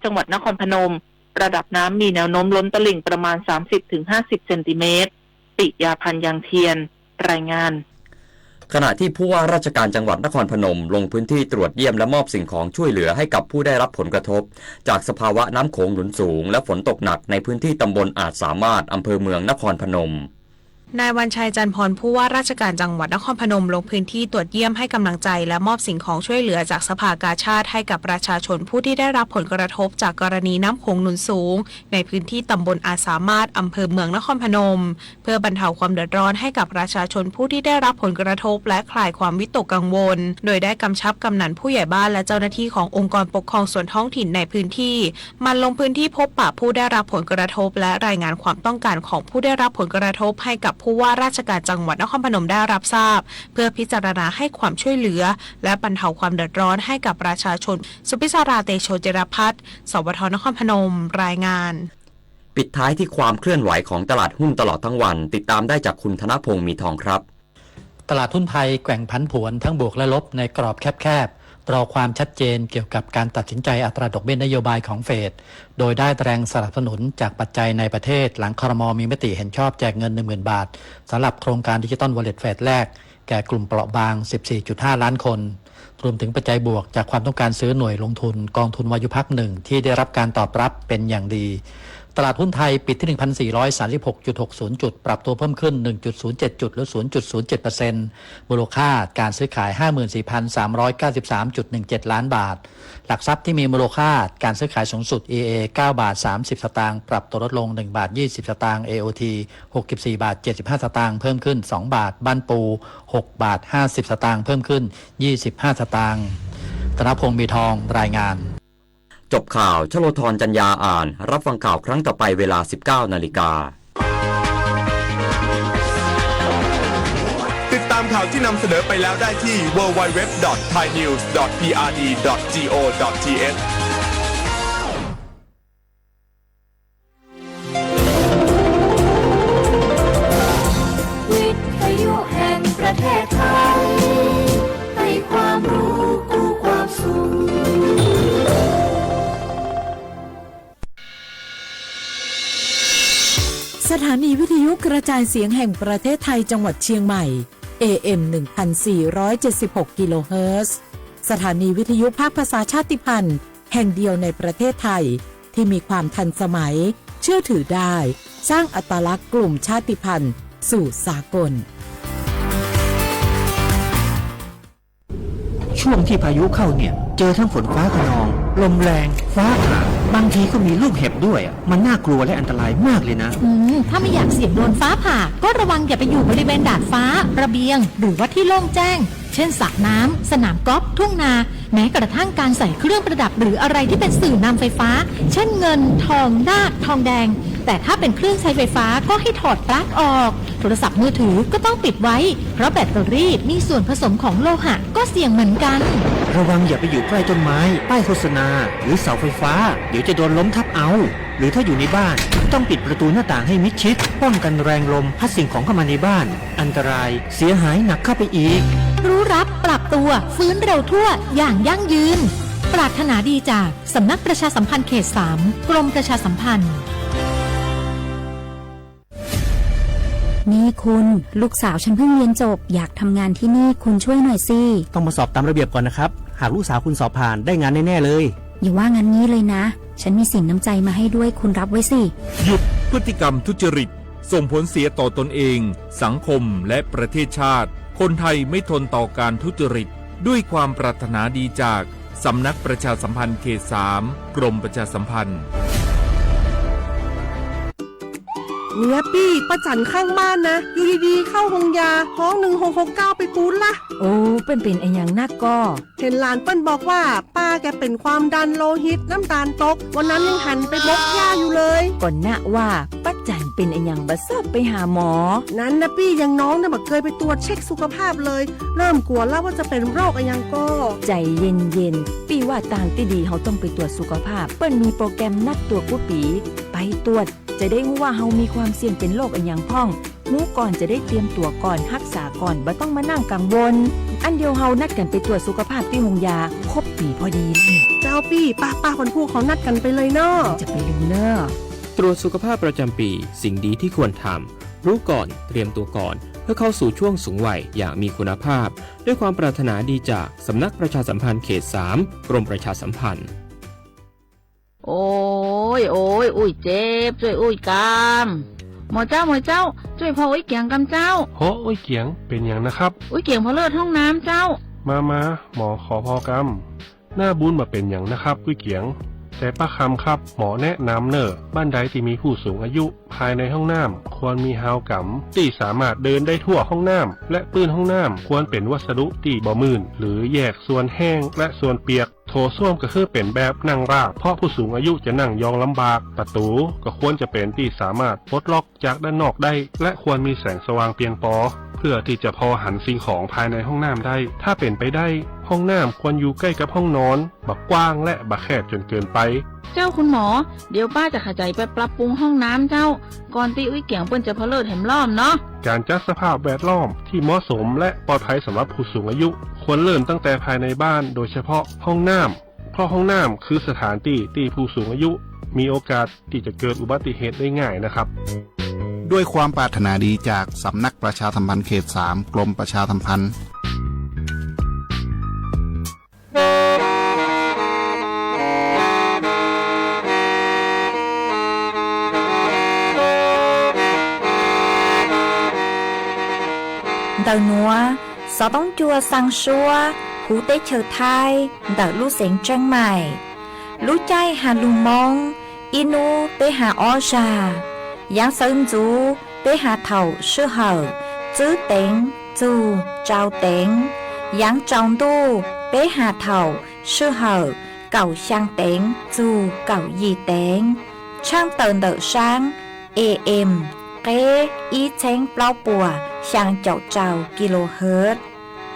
จังหวัดนครพนม ระดับน้ำมีแนวโน้มล้นตลิ่งประมาณ สามสิบถึงห้าสิบเซนติเมตร ปิยาพันธ์ ยังเทียน รายงาน ขณะที่ผู้ว่าราชการจังหวัดนครพนมลงพื้นที่ตรวจเยี่ยมและมอบสิ่งของช่วยเหลือให้กับผู้ได้รับผลกระทบจากสภาวะน้ำโขงหนุนสูงและฝนตกหนักในพื้นที่ตำบลอาจสามารถ อำเภอเมืองนครพนม นายวันชัย จันทร์พร ผู้ว่าราชการจังหวัดนครพนมลงพื้นที่ตรวจเยี่ยมให้กำลังใจและมอบสิ่งของช่วยเหลือจากสภากาชาดให้กับประชาชนผู้ที่ได้รับผลกระทบจากกรณีน้ำโขงหนุนสูงในพื้นที่ตำบลอาจสามารถ อำเภอเมืองนครพนม เพื่อบรรเทาความเดือดร้อนให้กับประชาชนผู้ที่ได้รับผลกระทบและคลายความวิตกกังวล โดยได้กำชับกำนันผู้ใหญ่บ้านและเจ้าหน้าที่ขององค์กรปกครองส่วนท้องถิ่นในพื้นที่ หมั่นลงพื้นที่พบปะผู้ได้รับผลกระทบและรายงานความต้องการของผู้ได้รับผลกระทบให้กับผู้ว่าราชการจังหวัดนครพนมได้รับทราบ เพื่อพิจารณาให้ความช่วยเหลือและบรรเทาความเดือดร้อนให้กับประชาชน สุพิศรา เตโชจิรพัฒน์ สวท นครพนม รายงาน ปิดท้ายที่ความเคลื่อนไหวของตลาดหุ้นตลอดทั้งวัน ติดตามได้จากคุณธนพงษ์ มีทองครับ ตลาดหุ้นไทยแกว่งผันผวนทั้งบวกและลบในกรอบแคบๆ รอความชัดเจนเกี่ยวกับการตัดสินใจอัตราดอกเบี้ยนโยบายของเฟด โดยได้แรงสนับสนุนจากปัจจัยในประเทศ หลัง ครม. มีมติเห็นชอบแจกเงิน หนึ่งหมื่น บาท สำหรับโครงการดิจิตอลวอลเล็ตเฟสแรก แก่กลุ่มเปราะบาง สิบสี่จุดห้าล้านคน รวมถึงปัจจัยบวกจากความต้องการซื้อหน่วยลงทุนกองทุนวายุพักหนึ่ง ที่ได้รับการตอบรับเป็นอย่างดี ตลาดหุ้นไทยปิดที่ หนึ่งพันสี่ร้อยสามสิบหกจุดหกศูนย์ จุด ปรับตัวเพิ่มขึ้น หนึ่งจุดศูนย์เจ็ด จุด หรือ ศูนย์จุดศูนย์เจ็ดเปอร์เซ็นต์ มูลค่าการซื้อขาย ห้าหมื่นสี่พันสามร้อยเก้าสิบสามจุดหนึ่งเจ็ด ล้านบาท หลักทรัพย์ที่มีมูลค่าการซื้อขายสูงสุด อีเอ เก้าบาทสามสิบสตางค์ ปรับตัวลดลง หนึ่งบาทยี่สิบสตางค์ เอโอที หกสิบสี่บาทเจ็ดสิบห้าสตางค์ เพิ่มขึ้น สองบาท บ้านปู หกบาทห้าสิบสตางค์ เพิ่มขึ้น ยี่สิบห้าสตางค์ ธนพงษ์ มีทอง รายงาน จบข่าว ชโลธร จันยาอ่าน รับฟังข่าวครั้งต่อไปเวลา สิบเก้านาฬิกา ติดตามข่าวที่นำเสนอไปแล้วได้ที่ ดับเบิลยู ดับเบิลยู ดับเบิลยู ดอท ไทยนิวส์ ดอท พีอาร์ดี ดอท จี โอ ดอท ที เอช วิทยุแห่งประเทศไทย ให้ความรู้กู้ความสุข สถานีวิทยุกระจายเสียงแห่งประเทศไทยจังหวัดเชียงใหม่ เอเอ็ม หนึ่งพันสี่ร้อยเจ็ดสิบหก กิโลเฮิรตซ์ สถานีวิทยุภาคภาษาชาติพันธุ์แห่งเดียวในประเทศไทย ที่มีความทันสมัย เชื่อถือได้ สร้างอัตลักษณ์กลุ่มชาติพันธุ์สู่สากล ช่วงที่พายุเข้าเนี่ย เจอทั้งฝนฟ้าคะนอง ลมแรง ฟ้าผ่า บางทีก็มีลูกเห็บด้วยอะ มันน่ากลัวและอันตรายมากเลยนะ อืม ถ้าไม่อยากเสี่ยงโดนฟ้าผ่า ก็ระวังอย่าไปอยู่บริเวณดาดฟ้า ระเบียง หรือว่าที่โล่งแจ้ง เช่นสระน้ำ สนามกอล์ฟ ทุ่งนา แม้กระทั่งการใส่เครื่องประดับหรืออะไรที่เป็นสื่อนำไฟฟ้า เช่นเงิน ทอง นาค ทองแดง แต่ถ้าเป็นเครื่องใช้ไฟฟ้าก็ให้ถอดปลั๊กออก โทรศัพท์มือถือก็ต้องปิดไว้ เพราะแบตเตอรี่มีส่วนผสมของโลหะก็เสี่ยงเหมือนกัน ระวังอย่าไปอยู่ใกล้ต้นไม้ ป้ายโฆษณา หรือเสาไฟฟ้า เดี๋ยวจะโดนล้มทับเอา หรือถ้าอยู่ในบ้าน ต้องปิดประตูหน้าต่างให้มิดชิด ป้องกันแรงลมพัดสิ่งของเข้ามาในบ้าน อันตรายเสียหายหนักเข้าไปอีก รู้รับปรับตัว ฟื้นเร็วทั่ว อย่างยั่งยืน ปรารถนาดีจากสำนักประชาสัมพันธ์เขตสาม กรมประชาสัมพันธ์ นี่คุณ ลูกสาวฉันเพิ่งเรียนจบ อยากทำงานที่นี่ คุณช่วยหน่อยสิ ต้องมาสอบตามระเบียบก่อนนะครับ หากลูกสาวคุณสอบผ่าน ได้งานแน่ๆเลย อย่าว่างั้นงี้เลยนะ ฉันมีสินน้ำใจมาให้ด้วย คุณรับไว้สิ หยุดพฤติกรรมทุจริต ส่งผลเสียต่อตนเอง สังคม และประเทศชาติ คนไทยไม่ทนต่อการทุจริต ด้วยความปรารถนาดีจาก สำนักประชาสัมพันธ์เขตสาม กรมประชาสัมพันธ์ เนี่ยปี้ ป้าจั๋นข้างบ้านนะ อยู่ดีๆ เข้าโฮงยา ฮ้อง หนึ่งหกหกเก้า ไปปู๊ดละ โอ้ เปิ้นเป๋นอะหยังนักก่อ เห็นหลานเปิ้นบอกว่า ป้าแกเป็นความดันโลหิต น้ำตาลตก วันนั้นยังหันไปบกหญ้าอยู่เลย ก่อนนะว่า ป้าจั๋นเป๋นอะหยังบ่ชอบไปหาหมอ นั้นนะปี้ อย่างน้องเนี่ยบ่เคยไปตรวจเช็คสุขภาพเลย เริ่มกลัวแล้วว่าจะเป็นโรคอะหยังก่อ ใจเย็นๆ ปี้ว่าตางตี้ดีเฮาต้องไปตรวจสุขภาพ เปิ้นมีโปรแกรมนัดตรวจกู้ปี๋ ไปตรวจ จะได้ฮู้ว่าเฮามีความเสี่ยงเป็นโรคอะหยังพ่อง ฮู้ก่อนจะได้เตรียมตั๋วก่อน ฮักษาก่อน บ่ต้องมานั่งกังวล อันเดียวเฮานัดกั๋นไปตรวจสุขภาพตี้โฮงยา ครบปี๋พอดีเลย ใจ เอาปี้ ปะ ปะ วันพูกเขานัดกันไปเลยเนาะ จะไปลืมเนอะ ตรวจสุขภาพประจำปี สิ่งดีที่ควรทำ รู้ก่อน เตรียมตัวก่อน เพื่อเข้าสู่ช่วงสูงวัยอย่างมีคุณภาพ ด้วยความปรารถนาดีจากสำนักประชาสัมพันธ์เขต สาม กรมประชาสัมพันธ์ โอ้ย โอ้ย อุ้ยเจ็บ ช่วยอุ้ยกำ หมอเจ้า หมอเจ้า ช่วยพออุ้ยเกียงกำเจ้า โห อุ้ยเกียง เป็นหยังนะครับ อุ้ยเกียงพอเลิศห้องน้ำเจ้า มา มา หมอขอพอกำ หน้าบุญบ่เป็นหยังนะครับ กุ้ยเกียง แต่ป้าคำครับ หมอแนะนำเน่อ บ้านใดที่มีผู้สูงอายุ ภายในห้องน้ำควรมีฮาวกำ ที่สามารถเดินได้ทั่วห้องน้ำ และพื้นห้องน้ำควรเป็นวัสดุที่บ่มื่น หรือแยกส่วนแห้งและส่วนเปียก โถส้วมก็คือเป็นแบบนั่งราบ เพราะผู้สูงอายุจะนั่งยองลำบาก ประตูก็ควรจะเป็นที่สามารถปลดล็อก จากด้านนอกได้ และควรมีแสงสว่างเพียงพอ เพื่อที่จะพอหันสิ่งของภายในห้องน้ำได้ ถ้าเป็นไปได้ ห้องน้ำควรอยู่ใกล้กับห้องนอน บ่กว้างและบ่แคบจนเกินไป เจ้าคุณหมอ เดี๋ยวป้าจะขยายไปปรับปรุงห้องน้ำเจ้า ก่อนตี้อุ้ยเกียงเปิ้นจะพอเลิศแหมรอบเนาะ การจัดสภาพแวดล้อมที่เหมาะสมและปลอดภัยสำหรับผู้สูงอายุ ควรเริ่มตั้งแต่ภายในบ้าน โดยเฉพาะห้องน้ำ เพราะห้องน้ำคือสถานที่ที่ผู้สูงอายุมีโอกาสที่จะเกิดอุบัติเหตุได้ง่ายนะครับ ด้วยความปรารถนาดีจากสำนักประชาสัมพันธ์เขต สาม กรมประชาสัมพันธ์ Ntawm nuav, xov tooj cua xaa suab huv teb chaws Thaib ntawm lub xeev Tseeb Maim. Lub caij has lug Moob, ib nub peb has ob zag. Yaav sawv ntxuv peb has thaum sij hawm tsib teev txug rau teev. Yaav tsaus ntuj peb has thaum sij hawm kaum xyaa teev txug kaum yim teev. Tshaaj tawm ntawm saab A M, qeb ib txheeb plaub puas xyaa caum rau kilohertz.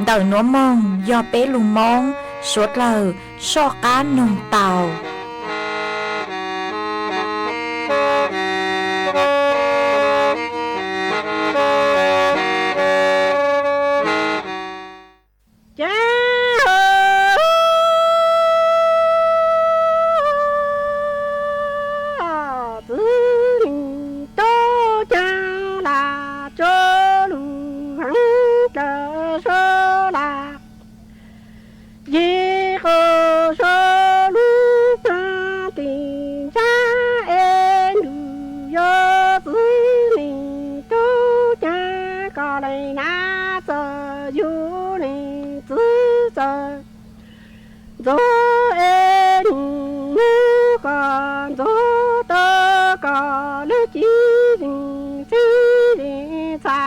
Ntawm nuav moog yog peb lug Moob suav dlawg soj qaab noog tau. Ces txwv neeg tuab caag lam tsuav lug heev dlawg suab lam, yig qub suab lug paag tim ntsab es nrug yuav txwv neeg tuab caag kom leej nab txawm yug leej txwv txawm ntxuv es neeg mug kom ntxuv tuab kom lub cib zeeg txwv zeeg txha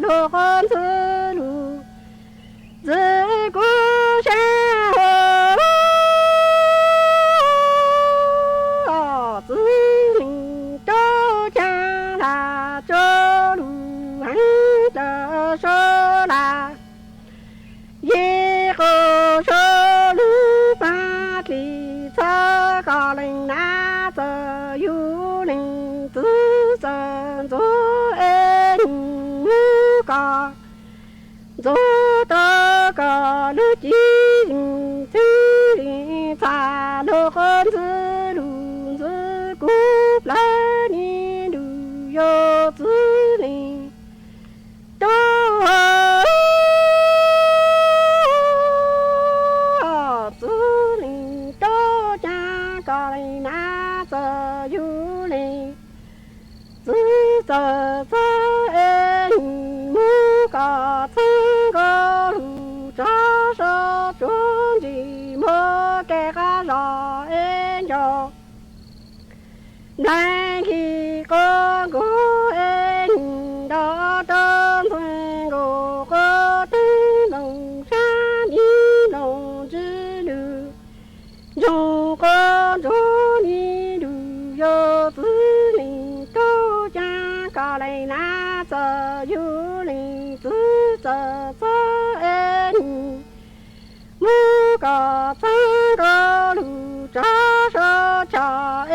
lug quav ntxwv lug ntxwv kuv sab hov. Txwv neeg tuab caag lam tsuav lug heev dlawg suab lam, yig qub suab lug paag tim txhawv kom leej nab txawm yug leej txwv txawm ntxuv es neeg mug kom ntxuv tuab kom lub cib zeeg txwv zeeg txha lug quav ntxwv lug ntxwv kuv plawg ni lug yuav txwv neeg tuab, txwv neeg tuab caag kom leej nab txawm yug leej txwv txawm txhawv es neeg mug kom txhawv nkaus lug tsa sab tsuav ntsis muab kev qab zog es nco nplaig nkig quav nkaus es neeg nto rau ntxwg nkaus quav teeb nplooj sab ntiv nplooj ntsis lug ntsoog quav ntsoog ni lug yuav txwv neeg tuab caag kom leej nab txawm yug leej txwv txawm txhawv es neeg mug kom txhawv nkaus lug tsa sab tsa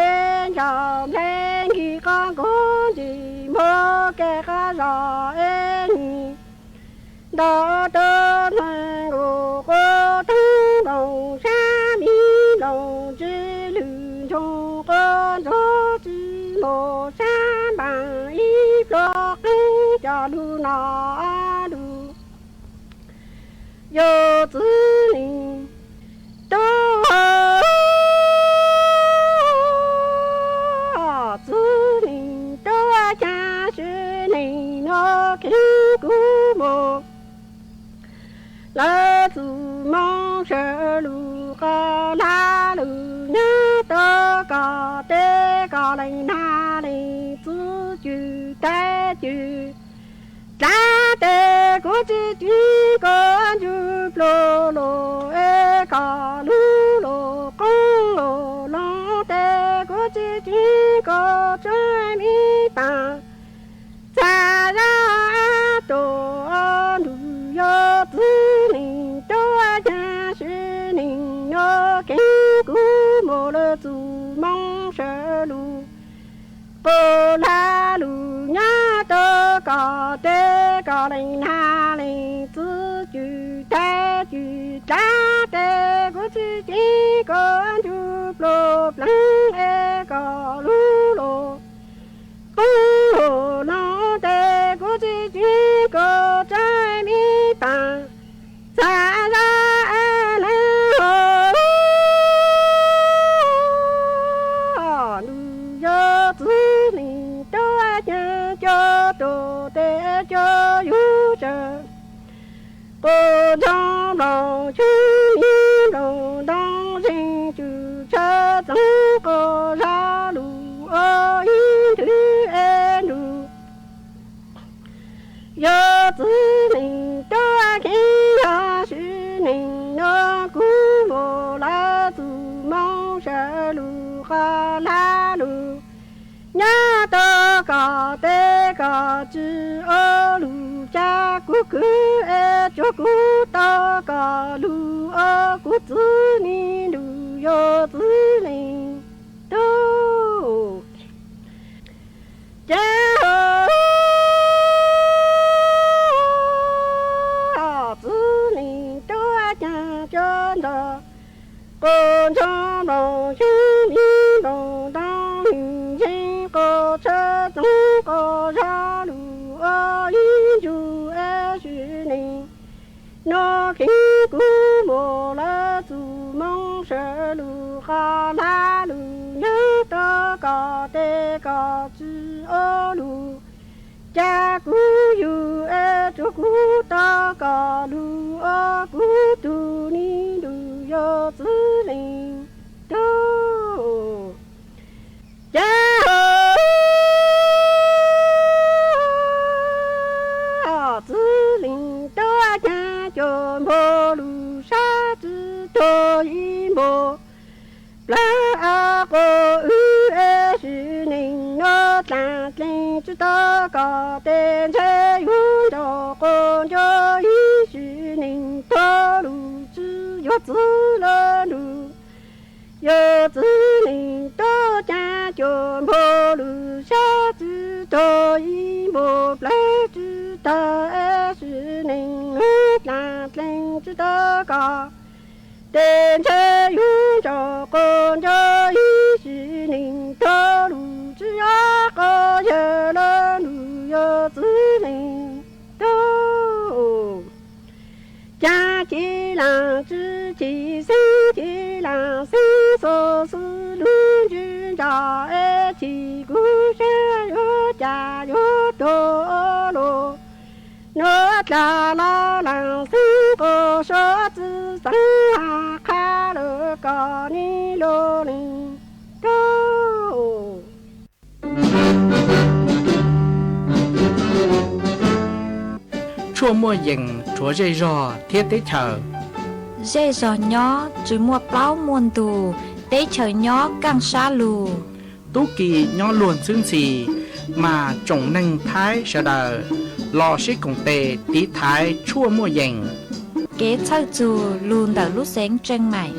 es nco nplaig nkig quav nkaus ntsis muab kev qab zog es neeg nto rau ntxwg nkaus quav teeb nplooj sab ntiv nplooj sab npaas ib pluag qeeb cov lug no lug. Yog txiv neej tuaj, txiv neej tuaj caag sim neej no kheev kuv moog lawv txuj moo sawv lug qhov hlab lug nyob rua koj teb koj leej nag leej txiv cwg teb cwg dlaab tes kuv tsi ceev koj ntsuj pluag lug es koj lug lug qoob lug loo tes kuv tsi ceev koj tsaab me paam txag zab tuaj nrug yog txiv neej tuaj caag sim neej no kheev kuv moog lawv txuj moo sawv lug qhov hlab lug nyob rua koj teb koj leej nag leej txiv cwg teb cwg dlaab tes kuv tsi ceev koj ntsuj pluag pleev es koj lug lug qoob lug loo tes kuv tsi ceev koj tsaab me paam txag zab leej hov nrug yog txiv neej tuaj caag coj tuaj tes coj yug tsawv quas nroo nplooj xyoob mi nplooj ntoo zeeg cwj tshav txoov quas zab lug ua ib nthwv es nrug yog txiv neej tuaj kheev yog sim neej no kuv moog lawv txuj moo sawv lug qhov hlab lug nyob rua koj teb koj tsi ua lug ca kuv khwv es tsuav kuv tau koj lug ua kuv txiv neej nrug yog txiv neej tub. Ces txiv neej tuaj caag coj ntawm quas nroo nplooj xyoob mi nplooj ntoo zeeg quas tshav txoov quas zab lug ua ib nthwv es sim neej no kheev kuv moog lawv txuj moo sawv lug qhov hlab lug nyob rua koj tes koj tsi ua lug ca kuv yug es tsuav kuv tau koj lug ua kuv tug neeg nrug yog txiv neej tub. Ces txiv neej tuaj caag coj npog lug sab tsi tug ib npog plawg a quas wb es sim neej no dlaag dleeg tsi tau koj tes ntshe yug nrug quas nco ib sim neej tug lug tsi yuav txiv lawm nrug yog txiv neej tuaj caag coj npog lug sab tsi tug ib npog plawg tsi tug es sim neej no dlaag dleeg tsi tau koj tes ntshe yug nrug quas nco ib sim neej tug lug tsi yuav quas yawg lawm nrug yog txiv neej tub. Ca ci laag tsi ci xeeb ci laag xeeb xo xwb lug ntswg ntsog es ci kuv sab yuav ca yuav tuag lug. Nuav dlaag los laag xeeb quas suav tsi xeeb has qha lawm koj neeg lug leej tub. Tshuaj muaj yees rhuav zej zog thiab teb chaws. Zej zog nyob tsi muaj plaub muaj ntug, teb chaws nyob kaaj sab lug. Tub ki nyob luag ntxhwb ntxhi, mas tsoom neeg Thaib sawv daws los sib koom tes tiv thaiv tshuaj muaj yees. Kev txhawj txug lug ntawm lub xeev Tseej Maim.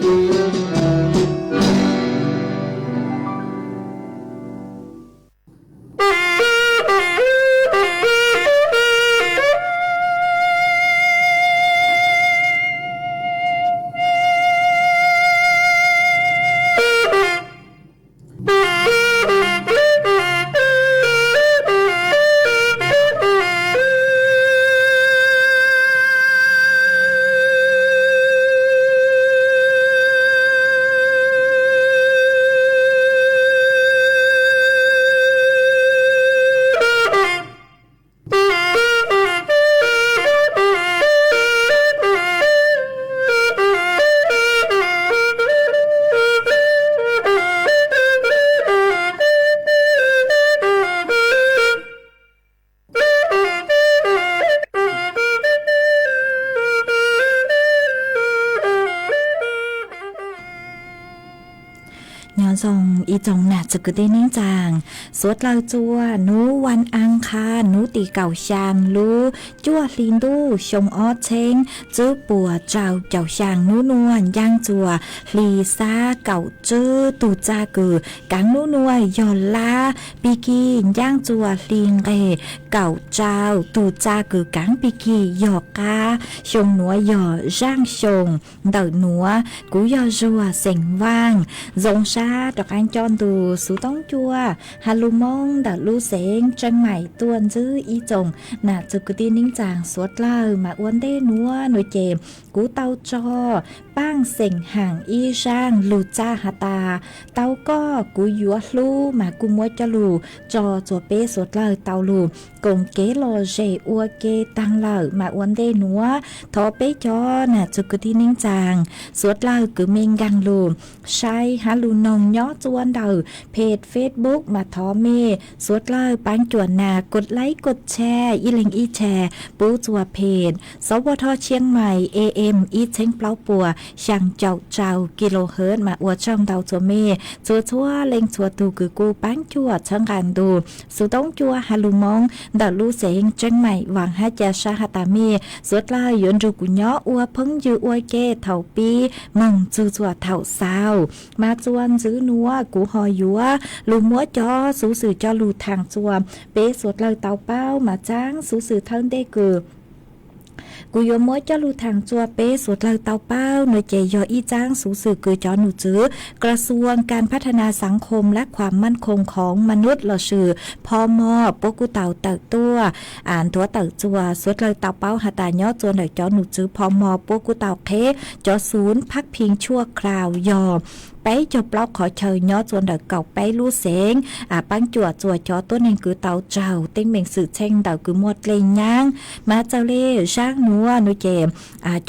Tsoom nam txwv kwv tij neej tsaa, suav dlawg txua nub vaj aa qha nub tim kaum xyaa lub cuaj hli ntuj xyoo ob txheeb tswb puas rau caum xyaa nub nuav ncaaj txua hli xab kaum tswb tug txaj kws kaav nub nuav yog lab pig kig ncaaj txua hli nqeg kaum rau tug txaj kws kaav pig kig yog qab. Xyoo nuav yog zaaj xyoo ntawm nuav. Kuv yog Zuag xeem Vaaj, zoo sab rov qaab coj ntu xuv toob cua ha lug Moob ntawm lub xeev Tseeb Maim tuaj ntsib ib tsoom nam txwv kwv tij neej tsaa suav dlawg. Mas ua ntej nuav nuav ces kuv tau tso paaj xeem haam ib zaaj lug txaj has tas, tau koj kuv yuav hlub, mas kuj muab coj lug tso txuas peb suav dlawg tau lug koom kev lom zem ua ke taag lawm. Mas ua ntej nuav thov peb cov nam txwv kwv tij neej tsaa suav dlawg kws mej nkaag lug saib hab lug noog nyob txua ntawm peg Facebook mas thov mej suav dlawg paab cuam nas kos laib kos tshare ib leeg ib tshare pub txua peg Sov Vo Thoj Tshiab Mais A M ib txheeb plaub puas xyaa caum rau kilohertz. Mas ua tsaug ntau txhua mej txhua txhua leej txhua tug kws kuj paab cuam txhawb nqaa ntu xuv toob cua ha lug Moob ntawm lub xeev Tseeb Maim. Vaam hab ca sab has tas mej suav dlawg yuav nrug kuv nyob ua phooj ywg ua ke thaum pib moog txug txhua thaum xaus. Mas txua ntswv nuav kuv ho yuav lug muab cov xuv xwm coj lug thaam txua peb suav dlawg tau paub. Mas txaab xuv xwm thawj ntej kws kuv yuav muab coj lug thaam txua peb suav dlawg tau paub nuav ces yog ib txaab xuv xwm kws cov num tswv ກະຊວງການພັດທະນາສັງຄົມ ແລະ ຄວາມໝັ້ນຄົງຂອງມະນຸດ ລະຊື ພມ puab kuj tau tawm tuaj nthuav tawm txua suav dlawg tau paub has tas nyob txua ntawm cov num tswv phom puab kuj tau qheb cov xuv phab phim tshuaj khlaus yog peb caug plaub qhov chaw nyob txua ntawm kaum peb lub xeev. Paab cuam txua cov tuab neeg kws tau raug teeb meem xwm txheej ntawm kws muaj dlej nyaab. Mas txawm le zaab nuav nuav ces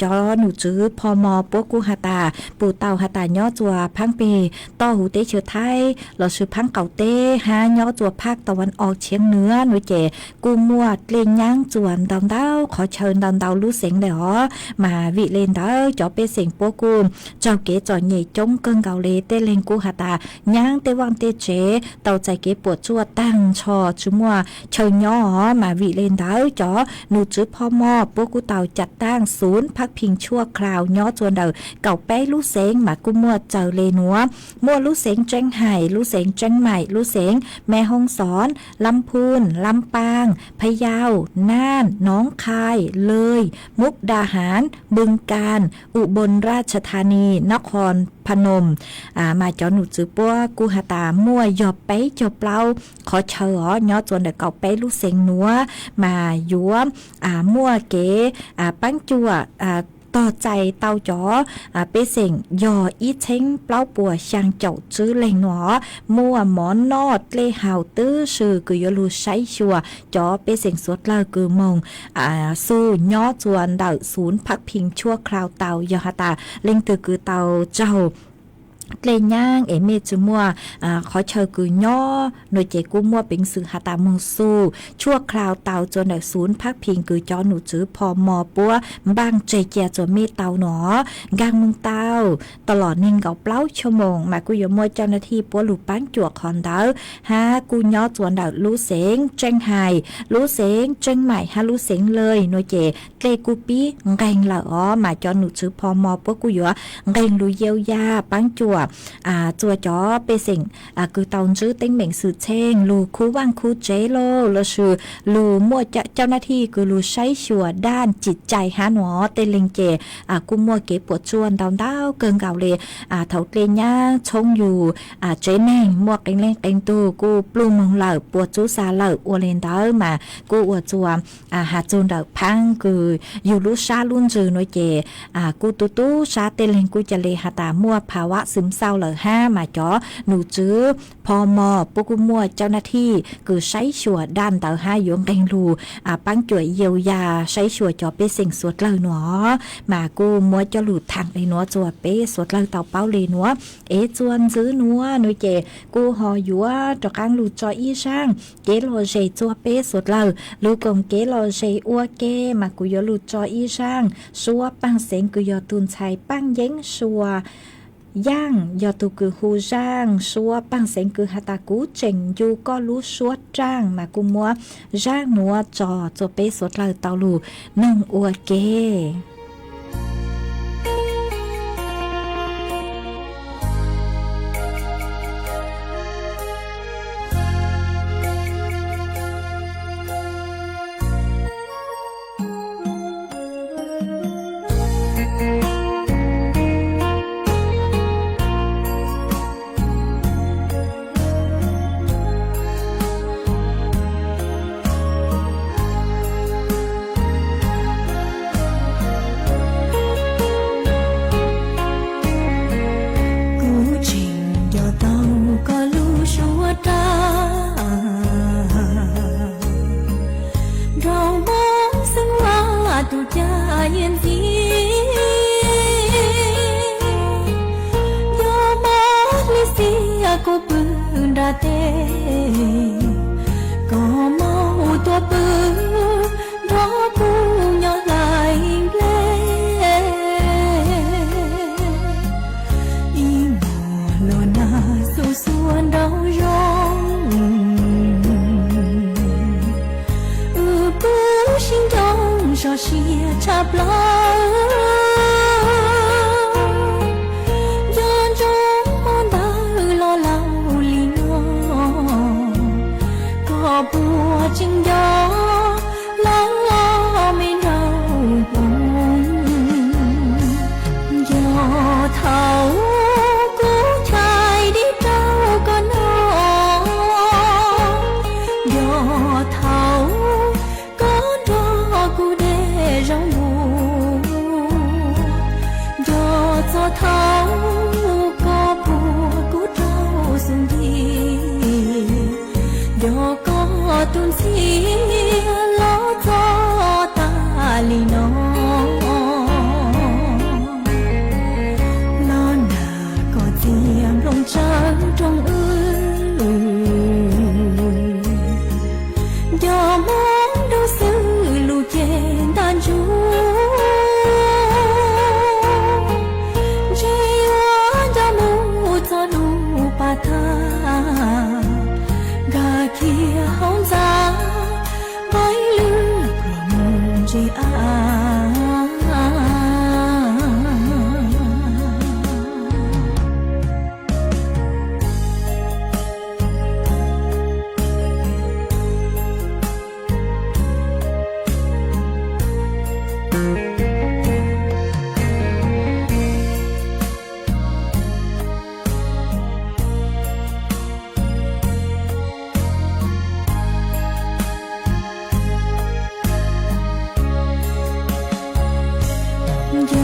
cov num tswv phom puab kuj has tas pum tau has tas nyob txua phaab peg toj huv teb chaws Thaib los sis phaab qaum teb hab nyob txua phaj tau vas os tshiab nuav nuav ces kuj muaj dlej nyaab txua ntau ntau qhov chaw ntau ntau lub xeev le os. Mas vim le ntawd cov pej xeem puab kuj raug kev txom nyem coob kawg nkaus le. Tej leeg kuj has tas nyaab tej vaaj tej tsev tau txais kev puam tsuaj taag nrho tsi muaj chaw nyob os. Mas vim le ntawd cov num tswv phom puab kuj tau cam taaj xuv phab phim tshuaj khlaus nyob txua ntawm kaum peb lub xeev mas kuj muaj txawm le nuav. Muaj lub xeev Tseeb Hais, lub xeev Tseeb Maim, lub xeev Me Hoob Xoob, Lab Phooj, Lab Paaj, Pha Yau, Naj, Noob Khai, Lawj, Mub Da Haav, Npwm Kaas, Us Boos Raj Tha Nis, Nab Khoos Pha Noos. Mas cov num tswv puab kuj has tas muaj yog peb caug plaub qhov chaw os nyob txua ntawm kaum peb lub xeev nuav mas yuav muaj kev paab cuam tog txais tau cov pej xeem yog ib txheeb plaub puas xyaa caum tswb leej nuav. Muaj mov noj dlej haus tub si kws yuav lug saib xyuas cov pej xeem suav dlawg kws moog xu nyob txua ntawm xuv phab phim tshuaj khlaus tau. Yog has tas leej twg kws tau raug dlej nyaab es mej tsi muaj qhov chaw kws nyob nuav ces kuj muaj peev xwm has tas moog xu tshuaj khlaus tau txua ntawm xuv phab phim kws cov num tswv phom puab npaaj tseg cia txua mej tau nuav. Nkaag moog tau tau los neeg nkaum plaub choj moos mas kuj yuav muaj cau nav thij puab lug paab cuam qhov ntawd hab kuj nyob txua ntawm lub xeev Tseeb Hais, lub xeev Tseeb Maim hab lub xeev Lawj nuav ces dlej kuj pib nqeeg lawm os. Mas cov num tswv phom puab kuj yuav nqeeg lug yau yaj paab cuam txua cov pej xeem kws tau ntsib teeb meem xwm txheej lug khub vaaj khub tsev lauj los sis lug muaj cau nav thij kws lug saib xyuas daj cim cai hab nuav. Tej leeg ces kuj muaj kev puam tsuaj ntau ntau kawg nkaus le. Thaum dlej nyaab tshoob yug tsev neeg muaj qee leej qee tug kuj pluj moog lawm puas tsub xa lawm. Ua le ntawd mas kuj ua txua has txug ntawm phaab kws yug lub sab lub ntsws nuav ces kuj tu tub sab tej leeg kuj ca le has tas muaj phav vam xwm xauj lawm hab. Mas cov num tswv phom puab kuj muaj cau nav thij kws saib xyuas daj ntawd hab yuav nqeeg lug paab cuam yau yaj saib xyuas cov pej xeem suav dlawg nuav. Mas kuj muab coj lug thaam le nuav txua peb suav dlawg tau paub le nuav. Es txua ntswv nuav nuav ces kuj ho yuav rov qaab lug tso ib zaaj kev lom zem txua peb suav dlawg lug koom kev lom zem ua ke. Mas kuv yuav lug tso ib zaaj suab paaj xeev kws yog tug ntxhais Paaj Yeeb Sua Yaaj yog tug kws hu zaaj suab paaj xeev kws has tas kuv tseem ncu koj lub suab raaj mas kuj muab zaaj nuav tso txuas peb suav dlawg tau lug noog ua ke. Kuv tseem nco tau koj lub suab rab, nrog Moob Xeeb Vaj tus cav yeej ntxiv. Nco Moob Lis Xias kuv pw nram teb, koj moog tuaj pw nrog kuv nyob hlais nplej. Ib hmos los nag xuv xuav nraug zoo, wb pub sib nroo zog siab tshaj plaws. Nco ntsoov hmo ntawd los laus li no, koj puas tseem nco lawv me nraug Hmoob? Nco thaum kuv chais dib rau koj noj, nco thaum koj nrog kuv de zaub npua, nco txog thaum koj puag kuv rau xub ntiag, nco koj tus ntxhiab los txog tas li no. Los nag koj txiag nplooj tsawb rooj wb, nco Moob Nraug Xwm lub cev ntaj ntsug, ntshe yuav nco mus txog lub pas tag, nkag kiag hauv ntxa, npaib lwg pluag mus ntse av. Nco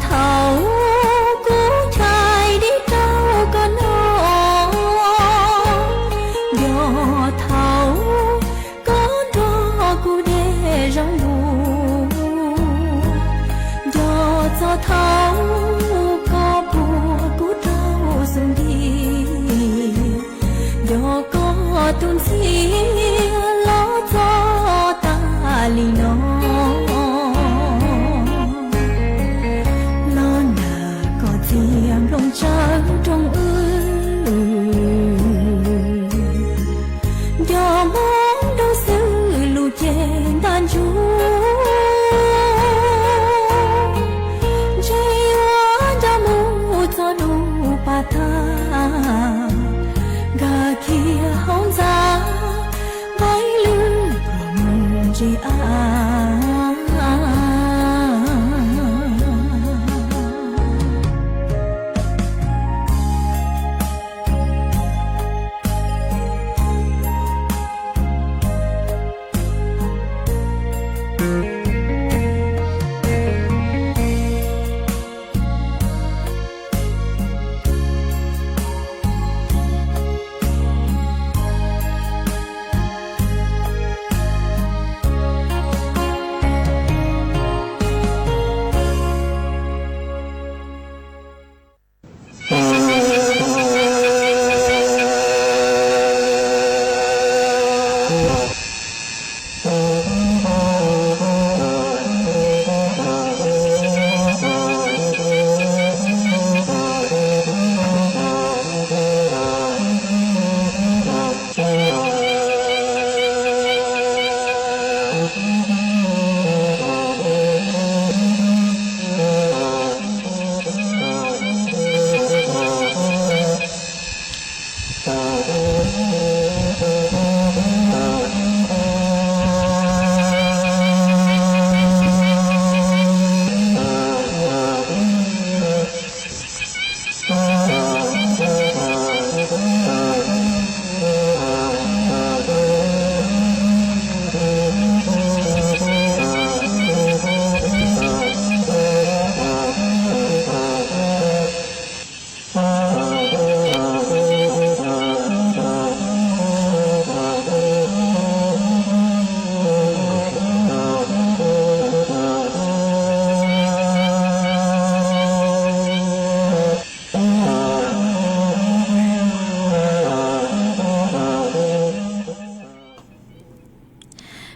thaum kuv chais dib rau koj noj, nco thaum koj nrog kuv de zaub npua, nco txog thaum koj puag kuv rau xub ntiag, nco koj tus ntxhiab los txog tas li no. Los nag koj txiag nplooj tsawb rooj wb, nco Moob Nraug Xwm lub cev ntaj ntsug, ntshe yuav nco mus txog lub pas tag, nkag kiag hauv ntxa, npaib lwg pluag mus ntse av.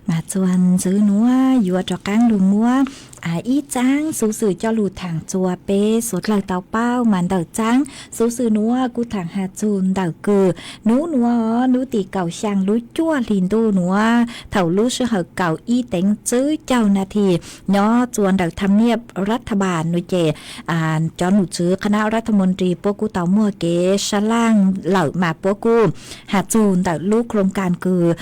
Mas txuas ntxiv nuav yuav rov qaab lug muab ib txaab xuv xwm coj lug thaam txug peb suav dlawg tau paub. Mas ntawm txaab xuv xwm nuav kuv thaam has txug ntawm kws nub nuav, nub tim kaum xyaa lub cuaj hli ntuj nuav, thaum lub sij hawm kaum ib teev tswb caug nas this, nyob txuas ntawm tham niaj rat tha npas nuav ces cov nom tswv khana rat tha moos ris puab kuj tau muaj kev sab laaj lawm mas puab kuj has txug ntawm lub khoo kas kws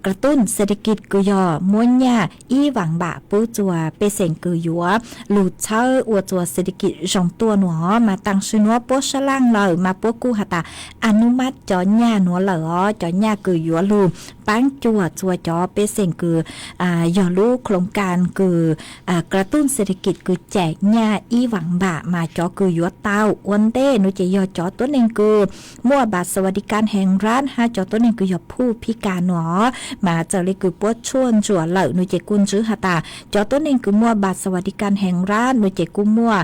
kra tuj xet thi kis kws yog muab nyaj ib vaam npam pub txuas pej xeem kws yuav lug txhawb ua txuas xet thi kis zoo tuaj nuav. Mas taam sim nuav puab sab laaj lawm mas puab kuj has tas a nub mab cov nyaj nuav lawm os, cov nyaj kws yuav lug paab cuam txuas cov pej xeem kws yog lub khoo kas kws kra tuj xet thi kis kws cais nyaj ib vaam npam mas cov kws yuav tau ua ntej nuav ces yog cov tuab neeg kws muaj npam xas vas di kas heev rat hab cov tuab neeg kws yog phuj phib kas nuav. Mas txawm le kws puab tshuaj ntsuam lawm nuav ces kuj ntsib has tas cov tuab neeg kws muaj npam xas vas di kas heev rat nuav ces kuj muaj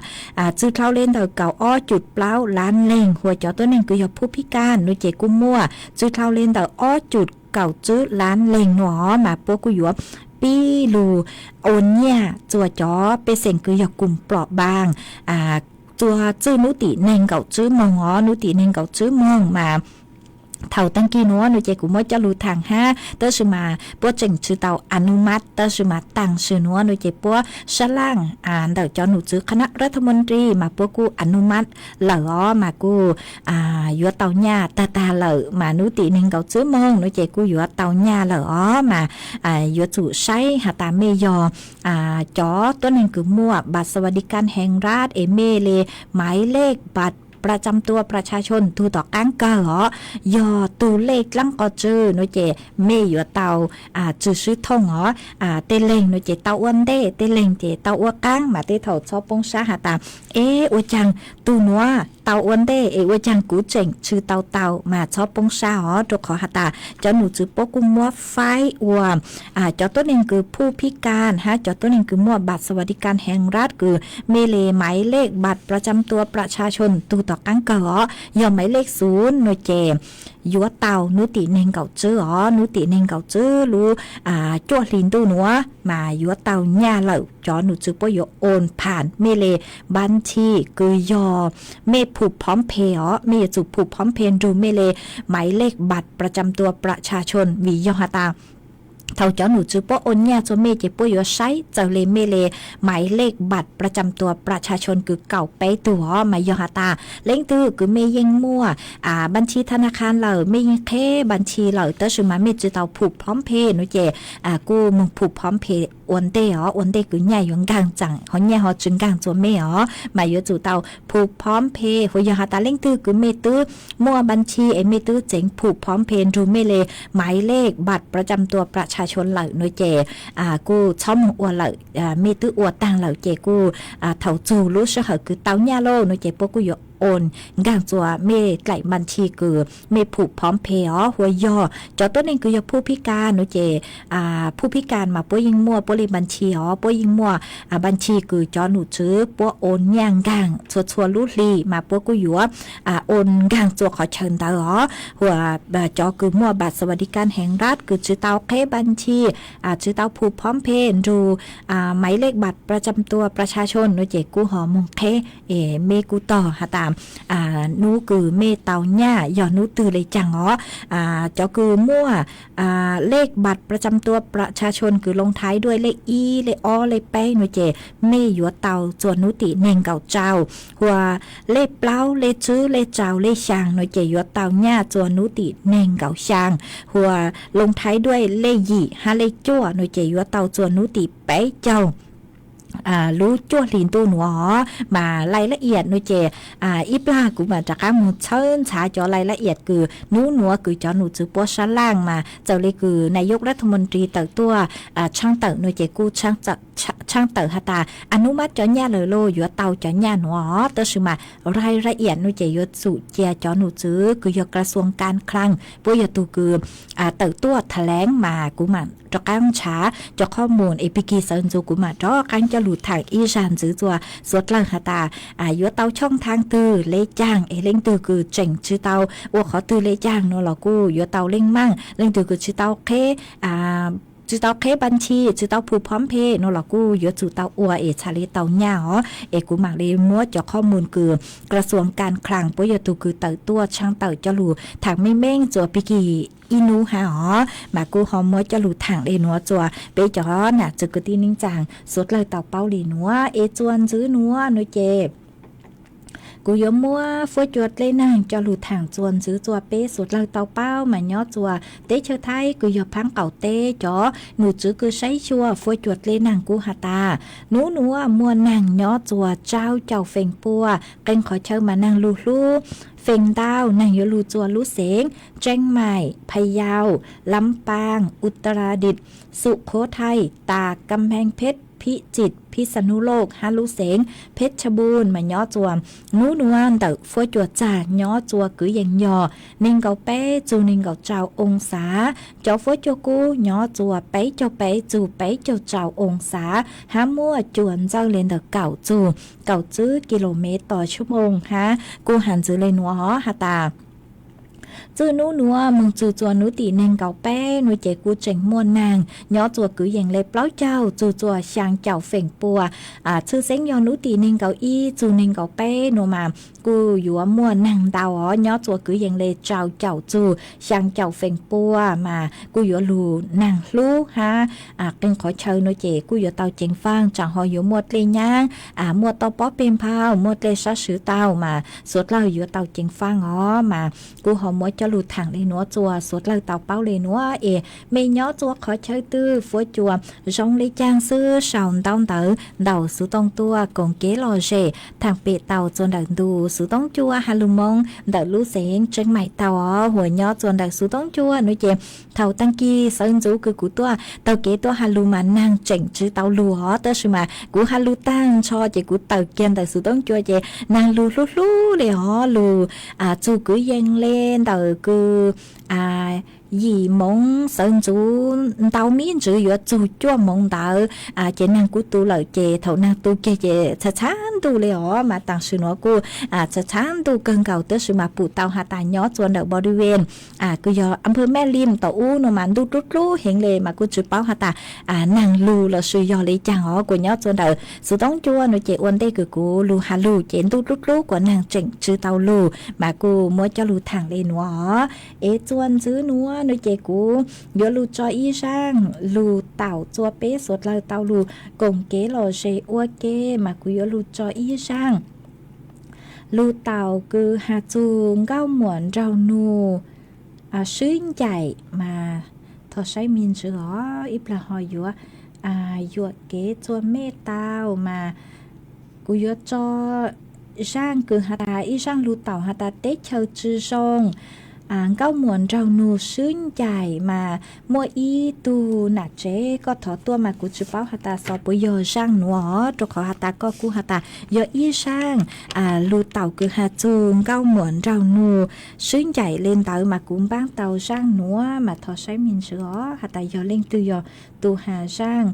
txwj dlhau le ntawm kaum ob cum plaub lab leeg, hua cov tuab neeg kws yog phuj phib kas nuav ces kuj muaj txwj dlhau le ntawm ob cum kaum tswb lab leeg nuav. Mas puab kuj yuav pib lug ua nyaj txuas cov pej xeem kws yog kws plom npaas txuas txij nub tim neeg nkaum tswb moos os, nub tim neeg nkaum tswb moos mas thaum taag kis nuav nuav ces kuv muab coj lug thaam hab tab sis mas puab tseem tsi tau a nub mab, tab sis mas taam sim nuav nuav ces puab sab laaj ntawm cov nom tswv khana rat tha moos ris mas puab kuj a nub mab lawm os, mas kuj yuav tau nyaj tag tag lawm. Mas nub tim neeg nkaum tswb moos nuav ces kuj yuav tau nyaj lawm os. Mas yuav tsum saib has tas mej yog cov tuab neeg kws muaj npam xas vas di kas heev rat es mej le maiv lej npam pra tsam tua pra tsha xyoon tug tom qaab kawg os, yog tug lej dlaab qos tsw nuav ces mej yuav tau tsw swb thooj os. Tej leeg nuav ces tau ua ntej, tej leeg ces tau ua qaab, mas tej thaum txhob poob sab has tas es ua caag tug nuav tau ua ntej es ua caag kuv tseem tsw tau tau, mas txhob poob sab os, rua qhov has tas cov nom tswv puab kuj muab faib ua cov tuab neeg kws phuj phib kas hab cov tuab neeg kws muaj npam xas vas di kas heev rat kws mej le maiv lej npam pra tsam tua pra tsha xyoon tug tom qaab kawg os, yog maiv lej xuv nuav ces yuav tau nub tim neeg nkaum tswb os, nub tim neeg nkaum tswb lub cuaj hli ntuj nuav mas yuav tau nyaj lawm. Cov nom tswv puab yuav oon pham mej le npas thi kws yog mej phum phom phe os, mej yuav tsum phum phom phe nrug mej le maiv lej npam pra tsam tua pra tsha xyoon, vim yog has tas thaum cov nom tswv puab oon nyaj txug mej ces puab yuav saib txawm le mej le maiv lej npam pra tsam tua pra tsha xyoon kws kaum peb tug os. Mas yog has tas leej twg kws mej yeej muaj npas thi tha na kha lawm, mej yeej qheb npas thi lawm tab sis mas mej tsi tau phum phom phe nuav ces kuj moog phum phom phe ua ntej os, ua ntej kws nyaj yuav nkaag tsaam ho nyaj ho tsi nkaag txug mej os, mas yuav tsum tau phum phom phe. Hos yog has tas leej twg kws mej twb muaj npas thi es mej twb tseev phum phom phe nrug mej le maiv lej npam pra tsam tua pra tsha xyoon lawm nuav ces kuj txhob moog ua lawm, mej twb ua taag lawm ces kuj thaum txug lub sij hawm kws tau nyaj lawm nuav ces puab kuj yuav oon nkaag txug mej dlaim npas thi kws mej phum phom phe os. Hos yog cov tuab neeg kws yog phuj phib kas nuav ces phuj phib kas mas puab yeej muaj puab le npas thi os, puab yeej muaj npas thi kws cov nom tswv puab oon nyaj nkaag txhua txhua lub hli mas puab kuj yuav oon nkaag txug qhov chaw ntawd os. Hos cov kws muaj npam xas vas di kas heev rat kws tsi tau qheb npas thi, tsi tau phum phom phe nrug maiv lej npam pra tsam tua pra tsha xyoon nuav ces kuj ho moog qheb es mej kuj tog has tas hnub kws mej tau nyaj yog hnub twg le caag os. Cov kws muaj เลขบัตรประจำตัวประชาชน kws loo thaiv duaj lej ib, lej ob, lej peb nuav ces mej yuav tau txuas hnub tim neeg nkaum rau, hua lej plaub, lej tswb, lej rau, lej xyaa nuav ces yuav tau nyaj txuas hnub tim neeg nkaum xyaa, hua loo thaiv duaj lej yim hab lej cuaj nuav ces yuav tau txuas hnub tim peb caug lub cuaj hlis ntuj nuav os. Mas lais lab iam nuav ces ib plag kuv mam rov qaab moog txhawb ntxhav cov lais lab iam kws hnub nuav kws cov num tswv puab sab laaj mas txawm le kws นายกรัฐมนตรี tawm tuaj tshaab tawm nuav ces kuj tshaab tawm has tas อนุมัติ cov nyaj lawm lauj, yuav tau cov nyaj nuav os. Tab sis mas lais lab iam nuav ces yuav tsum cia cov num tswv kws yog กระทรวงการคลัง puab yog tug kws tawm tuaj tha leev mas kuv mam rov qaab ntshav cov qhov mus es pig kig sawv ntxuv kuv mam rov qaab coj lug thaam ib zag ntxwv txuas suav dlawg has tas yuav tau choj thaav twg le caag es leej twg kws tseem tsi tau ua qhov twg le caag nuav los kuj yuav tau leej maaj, leej twg kws tsi tau qheb tsi tau qheb npab ntshis, tsi tau phu phom phe nuav los kuj yuav tsum tau ua es txhad le tau nyaj os. Es kuv mam le muab cov qhov mus kws กระทรวงการคลัง puab yog tug kws tawm tuaj tshaab tawm coj lug thaam meej meej txuas pig kig ib nub hab os. Mas kuj ho muab coj lug thaam le nuav txuas peb cov nam txiv kwv tij neej tsaa suav dlawg tau paub le nuav. Es txuas ntxwv nuav nuav ces kuv yuav muab fuab cua dlej naag coj lug thaam txuas ntxwv txuas peb suav dlawg tau paub mas nyob txuas teb chaws Thaib kws yog phaab qaum teb cov num tswv kws saib xyuas fuab cua dlej naag kuj has tas hnub nuav muaj naag nyob txuas rau caum feem pua, qee qhov chaw mas naag lug hlub feem ntau, naag yuav lug txuas lub xeev Tseeb Maim, Pha Yau, Lam Paaj, U Ta Ra Dis, Sum Khuv Thaij, Tas, Kam Pheej Pheb, Phij Tsim, Phij Xa Nub Loj hab lub xeev Pheb Tsha Npuj mas nyob txuas hnub nuav ntawm fuab cua txag nyob txuas kwv yees yog neeg nkaum peb txug neeg nkaum rau oo xav. Cov fuab cua kub nyob txuas peb caug peb txug peb caug rau oo xav hab muaj cua ntxawj le ntawm kaum txug kaum tsib kis lus mev tos tshaj moo hab kuj has ntxwv le nuav os has tas txij hnub nuav moog txug txuas hnub tim neeg nkaum peb nuav ces kuj tseem muaj naag nyob txuas kwv yees le plaub caug txug txuas xyaa caum feem pua. Tshwj xeeb yog hnub tim neeg nkaum ib txug neeg nkaum peb nuav mas kuj yuav muaj naag ntau os, nyob txuas kwv yees le rau caum txug xyaa caum feem pua mas kuj yuav lug naag hlub hab qee qhov chaw nuav ces kuj yuav tau ceev faaj tsaam ho yuav muaj dlej nyaab, muaj toj pob peg nphau, muaj dlej sab swv tau mas suav dlawg yuav tau ceev faaj os. Mas kuj ho muab coj lug thaam le nuav txuas suav dlawg tau paub le nuav es mej nyob txuas qhov chaw twg fuab cua zoo le caag xwb sau ntaub ntawv ntaus xuv tooj tuaj koom kev lom zem thaam pem tau txuas ntawm ntu xuv toob cua has lug moo ntawm lub xeev Tseeb Maim tau os. Hua nyob txuas ntawm xuv toob cua nuav ces thaum taag kis sawv ntxuv kws kuv tuaj taug kev tuaj has lug mas naag tseem tsi tau lug os, tab sis mas kuv has lug taag nrho ces kuv tawm kiag ntawm xuv toob cua ces naag lug hlub hlub le os, lug txug kwv yees le ntawm kws yim moov sawv ntxuv ntau mib ntsws yuav txug cuaj moov ntawd ces naag kuj tu lawm ces thaum naag tu kiag ces txhad txhab ntuj le os. Mas taam sim nuav kuj txhad txhab ntuj kawg nkaus tab sis mas pum tau has tas nyob txuas ntawm บริเวณ kws yog อำเภอแม่ริม tom ub nuav mas ntuj dlub dlub heev le mas kuj tsi paub has tas naag lug lossis yog le caag os. Kuas nyob txuas ntawm xuv toob cua nuav ces ua ntej kws kuv lug has lug ces ntuj dlub dlub kuas naag tseem tsi tau lug mas kuj muab coj lug thaam le nuav os. Es txuas ntxwv nuav nuav ces kuv yuav lug tso ib zaaj lug taum txuas peb suav dlawg tau lug koom kev lom zem ua ke mas kuv yuav lug tso ib zaaj lug taum kws has txug nkauj muam nraug nug swb ncaim mas thov saib me ntsis os, ib plag ho yuav yuam kev txuas mej tau mas kuv yuav tso zaaj kws has tas ib zaaj lug taum has tas teb chaws tsi zoo, nkauj muam nraug nug swb ncaim mas muaj ib tug nam tsev koj thov tuaj mas kuv tsi paub has tas xov puas yog zaaj nuav os, rua qhov has tas koj kuj has tas yog ib zaaj lug taum kws has txug nkauj muam nraug nug swb ncaim le ntawd mas kuv npaab tau zaaj nuav mas thov saib me ntsis os has tas yog leej twg yog tug has zaaj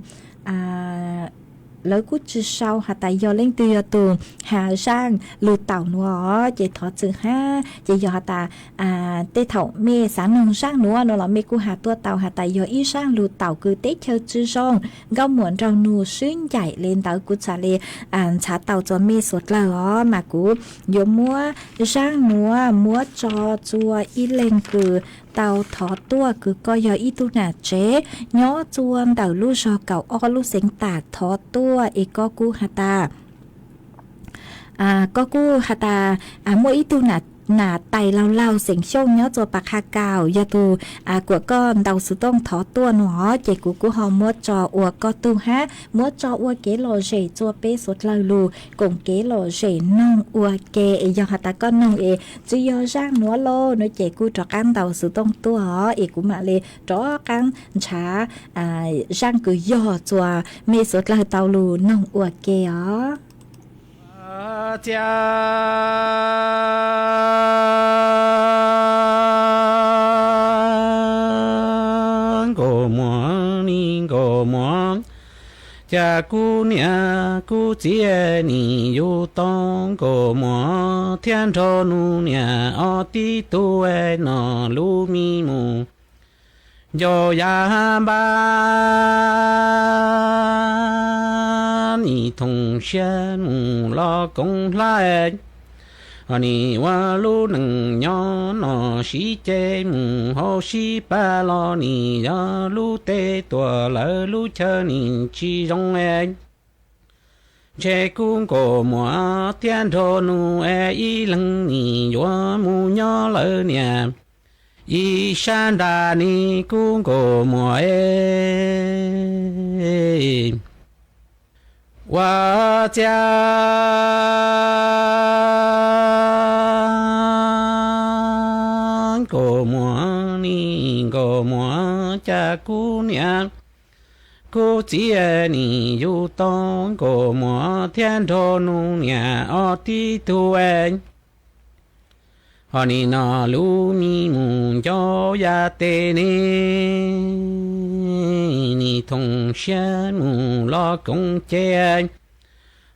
lawv kuj tsi sau has tas yog leej twg yog tug has zaaj lug taum nuav os, ces thov txim hab. Ces yog has tas tej thaum mej xaav noog zaaj nuav no los mej kuj has tuaj tau has tas yog ib zaaj lug taum kws teb chaws tsi zoo, nkauj muam nraug nug swb ncaim le ntawd, kuv txhad le ntxhaav tau txug mej suav dlawg os, mas kuv yuav muab zaaj nuav muab tso txug ib leeg kws tau thov tuaj, kws koj yog ib tug nam tsev nyob txug ntawm lub zog kaum ob lub xeev Tam, thov tuaj es koj kuj has tas koj kuj has tas muaj ib tug nam tais laug laug xeem Xyooj nyob txug Pas Qha Kaum, yog tug kuam koj ntaus xuv tooj thov tuaj no, ces kuv kuj ho muab tso ua koj tug hab muab tso ua kev lom zem txug peb suav dlawg lug koom kev lom zem noog ua ke. Es yog has tas koj noog es tsi yog zaaj nuav lauj no ces kuj rov qaab ntaus xuv tooj tuaj os, es kuv mam le rov qaab nrhav zaaj kws yog txug mej suav dlawg tau lug noog ua ke os. Txia nkauj muam ni nkauj muam, cas kuv niam kuv txiv nim yug tau nkauj muam thiab nraug nus niam ob tib tug no lub me mus ncau yav npab, nim thoom siab mus los koom hlab, ho nim ua lub neej nyob no sib ceg mus hauv sib pab los nim yog lub teb tuam lawv lub chaw nim tsis zoo. Ntshe kuv nkauj muam thiab nraug nus ib leeg nim yuav mus nyob lawv niam ib sab nrag ni kuv nkauj muam. Ua txia nkauj muam ni nkauj muam, cas kuv niam kuv txiv nim yug tau nkauj muam thiab nraug nus niam ob tib tug, ho nim no lub me mus ncau yav teb ne, nim thoom siab mus los koom ceg,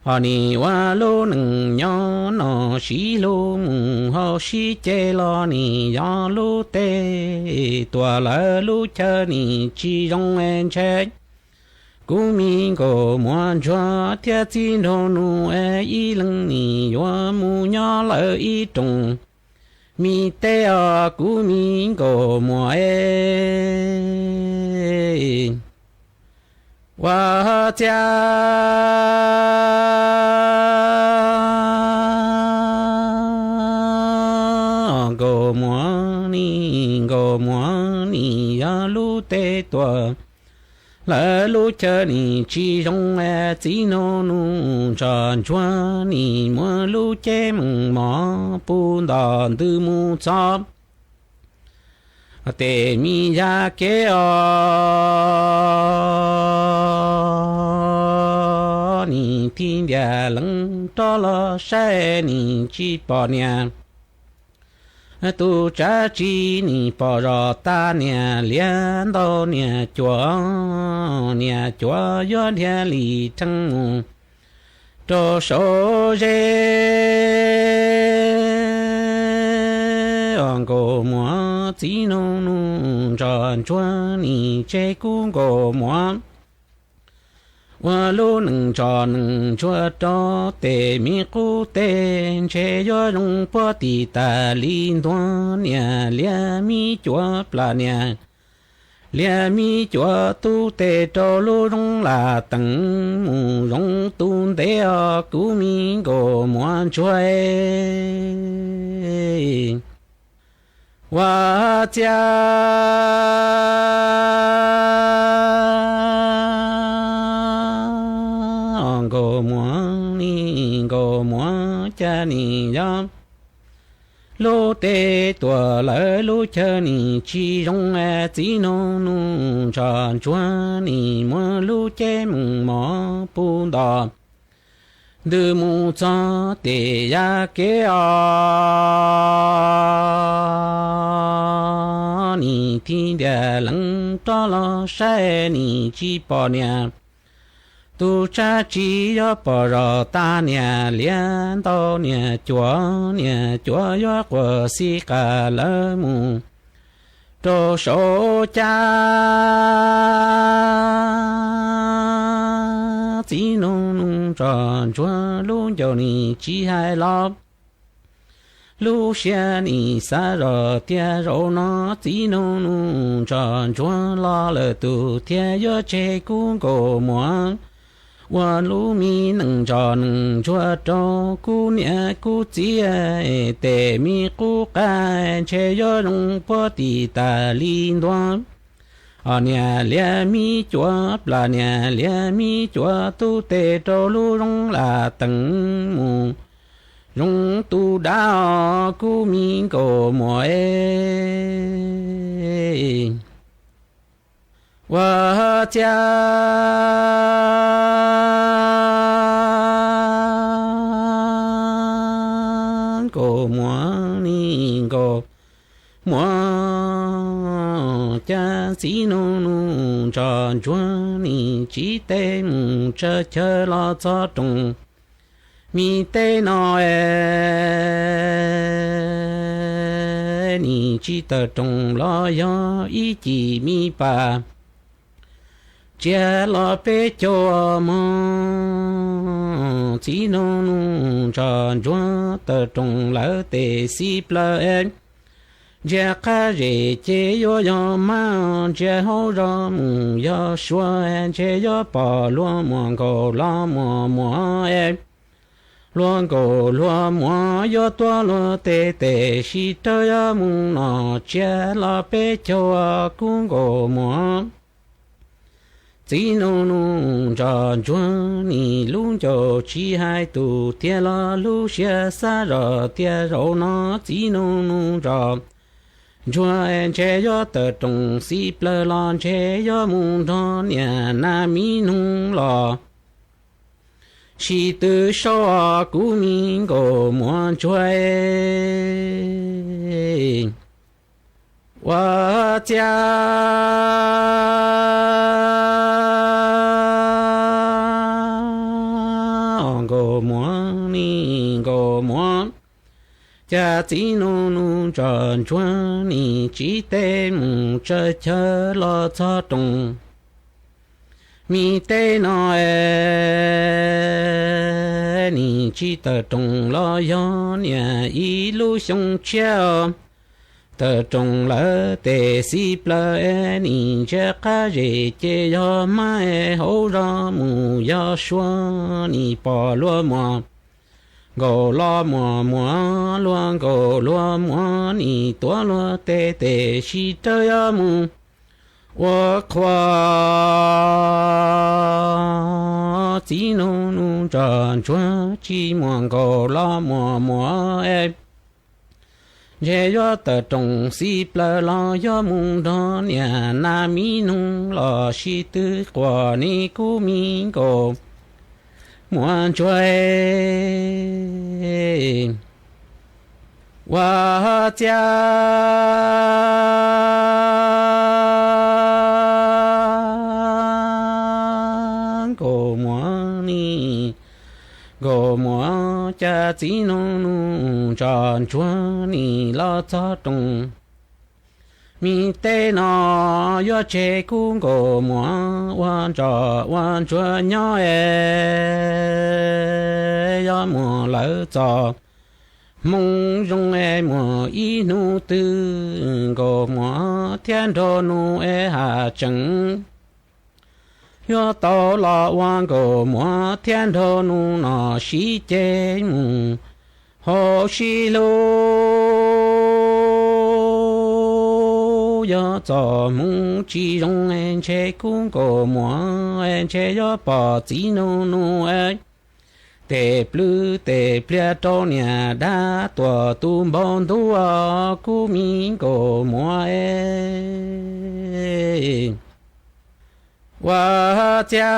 ho nim ua lub neej nyob no sib hlub mus hauv sib ceg los nim yog lub teb tuam lawv lub chaw nim tsis zoo. Ntshe kuv me nkauj muam ntsuag thiab txiv nraug nus ib leeg nim yuav mus nyob lawv ib rooj me teb os kuv me nkauj muam. Ua txia nkauj muam ni nkauj muam, nim yog lub teb tuam lawv lub chaw nim tsis zoo. Txiv nraug nus ntsuag ntsuag nim muab lub cev meej mom puv nto ntws mus txog tej me yav kev os, nim tig ntiag lees rov los saib nim tsis pom niam. Tus tsav tsi nim pom zos tag, niam liab ntau niam cuam, niam cuam yuav dhia li rhees mus rau saum zes. Nkauj muam txiv nraug nus ntsuag ntsuag nim tseg kuv nkauj muam ua lub neej ntsog neej ntsuag rau tej me qub teg, ntshe yuav zoo puag tim tas li ntuag, niam liab me cuam plam, niam liab me cuam tub teg rau lub zoov lam teem mus zoo tu ntev os kuv me nkauj muam ntsuag. Ua txia nkauj muam ni nkauj muam, cas nim yog lub teb tuam lawv lub chaw nim tsis zoo. Txiv nraug nus ntsuag ntsuag nim muab lub cev meej mom puv nto ntws mus txog tej yav kev os, nim tig ntiag lees rov los saib nim tsis pom niam. Tus tsab tsi yuav pom zog tas niam liab ntau niam cuav, niam cuav yuav quas xib qas lawv mus rau saum caj. Txiv Nraug Nus Ntsos Ntsuag lub ncauj nim tsis hais los lub siab nim xav zog tias zaum no Txiv Nraug Nus Ntsos Ntsuag los lawm tus thiaj yuav tseg kuv nkauj muam ua lub me neej ntsos neej ntsuag rau kuv niam kuv txiv. Tej me qub qab ntshe yuav zoo puag tim tas li ntua. Os niam liab me cuav plas, niam liab me cuav tub, tej rau lub zoo lam teem mus zoo tus dab os kuv me nkauj muam es. Ua txia nkauj muam ni, nkauj muam, cas Txiv Nraug Nus Ntsos Ntsuag nim tsiv teb mus tsa chaw los txog rooj mi teb no es nim tsis tawm rooj los yog ib cim mi pas tsiab los peb caug mog. Txiv Nraug Nus Ntsos Ntsuag tawm rooj lawm tes xib plaws es ntsia qab zes ces yuav yog mab, ntsia hauv zos mus yog suav, ntshe yuav pom luag muam nkaus los muam muam es. Luag nkaus luag muam yuav tuav luag tes tes sib rawv yuav mus no tsiab los peb caug kuv nkauj muam. Txiv Nraug Nus Ntsos Ntsuag nim lub ncauj tsis hais tus thiaj los lub siab xav zog tias zaum no Txiv Nraug Nus Ntsos Ntsuag ntshe yuav tawm rooj xib plaws los ntshe yuav mus nrog niam nas mi noog los sib tw sau os kuv me nkauj muam Ntsuag es. Ua txia nkauj muam ni, nkauj muam, cas Txiv Nraug Nus Ntsos Ntsuag nim tsiv teb mus tsa chaw los txog rooj mi teb no es nim tsis tawm rooj los yog niam ib lub xyoo tshiab. Tawm rooj lawm tes xib plaws es nim ntsia qab zes ces yog mab es hauv zos mus yog suav nim pom luag muam nkaus los muam muam, luag nkaus luag muam nim tuav luag tes tes sib rawv yuav mus ua qhua. Txiv Nraug Nus Ntsos Ntsuag tsis muam nkaus los muam muam es. Ntshe yuav tawm rooj xib plaws los yog mus nrog niam nas mi noog los sib tw quas ni kuv me nkauj muam Ntsuag es. Ua txia nkauj muam ni, nkauj muam, cas Txiv Nraug Nus Ntsos Ntsuag nim los txog rooj mi teb no yuav tseg kuv nkauj muam ua ntsos ua ntsuag nyob es. Yog muam lawv txom hmoo zoo es muam ib hnub twg nkauj muam thiab nraug nus es haj tseem yuav tau los ua nkauj muam thiab nraug nus no sib ceg mus hauv sib hlub. Yog txom hmoo tsis zoo es ntshe kuv nkauj muam es ntshe yuav pom Txiv Nraug Nus es tes plwv tes pliag rau niam dab tuam tus npau ntuj os kuv me nkauj muam es. Ua txia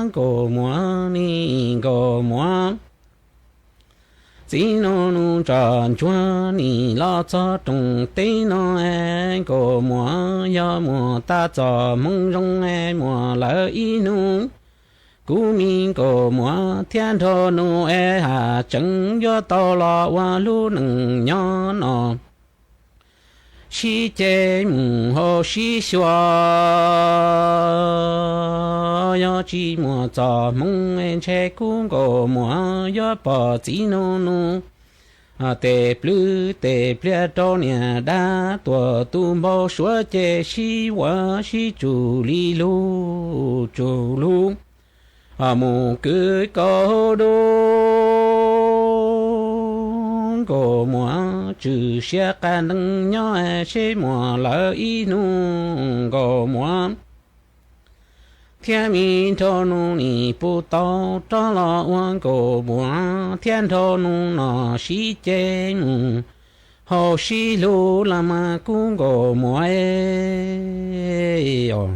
nkauj muam ni, nkauj muam, Txiv Nraug Nus tsom ntsuag nim los txog rooj teb no, Nkauj Muam yog muam tab txom hmoov zoo, muam lawv ib hnub. Kuv me Nkauj Muam thiab Nraug Nus es has tseem yuav tau los ua lub neej nyob no sib ceg mus hauv sib xyuas. Yog tsis muaj txoj hmoov ntshe kuv Nkauj Muam yuav pom Txiv Nraug Nus tes plwv tes pliaj rau niam dab tuaj tu npau suav ces sib ua sib tsum li lub tsum lub mus kwv kaus dub. Nkauj Muam tswm siab qas nees nyob seb muam lawv ib hnub Nkauj Muam thiab me Nraug Nus nim puas tau rov los ua Nkauj Muam thiab Nraug Nus no sib ceg mus hauv sib hlub los mas kuv Nkauj Muam os.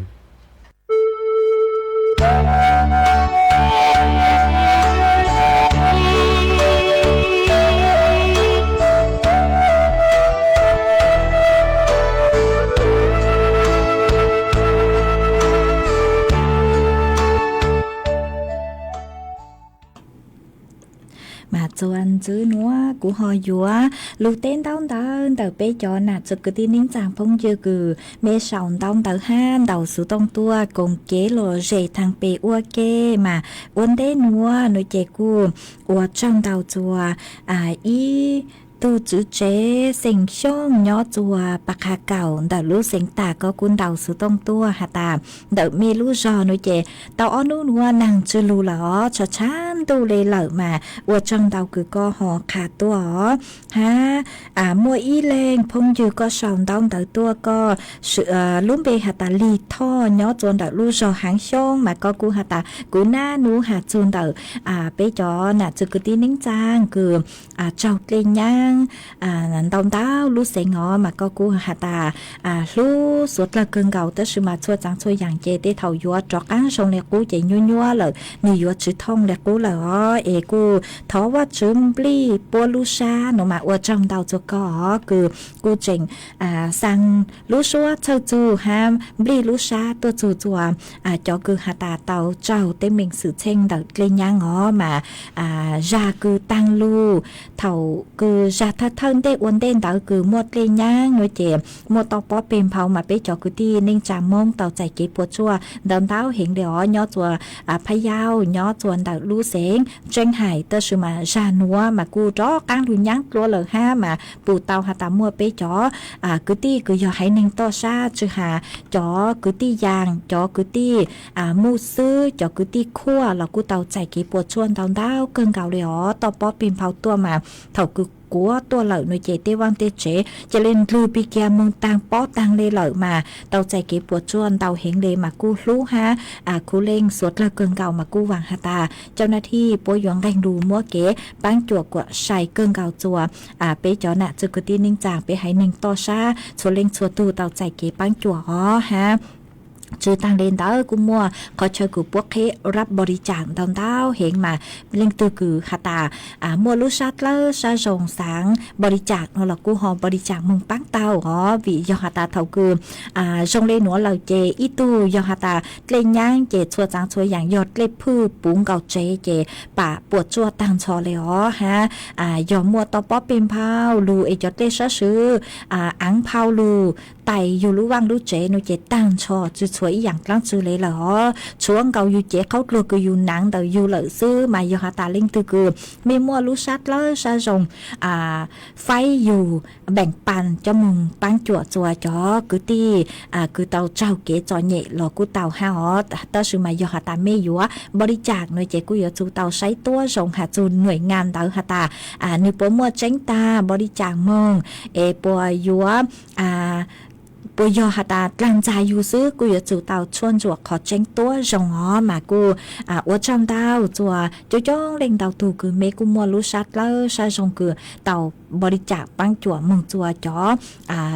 Mas txuas ntxiv nuav kuv ho yuav lug teb ntaub ntawv ntawm peb cov nam txiv kwv tij neej tsaa phooj ywg kws mej sau ntaub ntawv hab ntaus xuv tooj tuaj koom kev lom zem thaag pem ua ke. Mas ua ntej nuav nuav ces kuj ua tsaug ntau txuas ib tug tswv tsev xeem Xyooj nyob txuas Pas Qha Kaum ntawm lub xeev Tam, koj kuj ntaus xuv tooj tuaj has tas ntawm mej lub zog nuav ces tau ob nub nuav naag tsw lug lawm os, tshav tshav ntuj le lawm mas ua tsaug ntau kws koj ho qha tuaj os. Hab muaj ib leeg phooj ywg koj sau ntaub ntawv tuaj, koj lub npe has tas Lig Thoj nyob txuas ntawm lub zog Haav Xyoob mas koj kuj has tas kuv nab nub has txug ntawm peb cov nam txiv kwv tij neej tsaa kws raug dlej nyaab ntau ntau lub xeev os, mas koj kuj has tas hlub suav dlawg kawg nkaus, tab sis mas txhua tsav txhua yaam ces tej thaum yuav rov qaab zoo le qub ces nyuaj nyuaj lawm, nwg yuav tsi thooj le qub lawm os. Es kuj thov Vaajtswv nplij puab lub sab nuav mas ua tsaug ntau txuas koj os, kws kuj tseem xaa lub suab txhawj txug hab nplij lub sab tuaj txug txuas cov kws has tas tau raug teeb meem xwm txheej ntawm dlej nyaab os. Mas zag kws taag lug, thaum kws zag thawj thawj ntej ua ntej ntawd kws muaj dlej nyaab nuav ces muaj toj pob peg nphau mas peb cov kwv tij neej tsaa Moob tau txais kev puam tsuaj ntau ntau heev le os, nyob txuas Phaj Yauj, nyob txuas ntawm lub xeev Tseeb Hais, tab sis mas zag nuav mas kuj rov qaab lug nyaab dlua lawm hab mas pum tau has tas muaj peb cov kwv tij kws yog haiv neeg toj sab, tsi has cov kwv tij Yaas, cov kwv tij Muj Xwb, cov kwv tij Khuaj los kuj tau txais kev puam tsuaj ntau ntau kawg nkaus le os. Toj pob peg nphau tuaj mas thaum kws kuav tuaj lawm nuav ces tej vaaj tej tsev ca le ndlwg pig kiag moog taag pob taag le lawm mas tau txais kev puam tsuaj ntau heev le mas kuj hlub hab khuv leej suav dlawg kawg nkaus mas kuj vaam has tas cau naj thij puab yuav nqeeg lug muab kev paab cuam kuam sai kawg nkaus txuas peb cov nam txiv kwv tij neej tsaa peb haiv neeg toj sab txhua leej txhua tug tau txais kev paab cuam os hab. Tsi taag le ntawd kuj muaj qhov chaw kws puab qheb rab npo li caam ntau ntau heev mas leej twg kws has tas muaj lub sab dlawb sab zoo xaav npo li caam no los kuj ho npo li caam moog paab tau os, vim yog has tas thaum kws zoo le nuav lawm ces ib tug yog has tas dlej nyaab ces txhua tsav txhua yaam yog dlej phwj puv nkaus tsev ces pam puam tsuaj taag nrho le os hab. Yog muaj toj pob peg nphau lug es cov dlej sab swv aav nphau lug tais yug lub vaaj lub tsev nuav ces taag nrho tsi txhua ib yaam dlaab tsi le lawm os, tshuav nkaus yug cev qhaub dluag kws yug naav ntawd yug lawm xwb. Mas yog has tas leej twg kws mej muaj lub sab dlawb sab zoo faib yug npeem pas coj moog paab cuam txuas cov kwv tij kws tau raug kev txom nyem los kuj tau hab os, tab sis mas yog has tas mej yuav npo li caam nuav ces kuj yuav tsum tau saib tuab zoo has txug nuam ngaa ntawd has tas nwg puas muaj tseeb taag npo li caam moog es puas yuav puas yog has tas dlaag ntxag yug xwb, kuj yuav tsum tau tshuaj ntsuam qhov tseeb tuab zoo os. Mas kuj ua tsaug ntau txuas coob coob leej ntau tug kws mej kuj muaj lub sab dlawb sab zoo kws tau npo li caam paab cuam moog txuas cov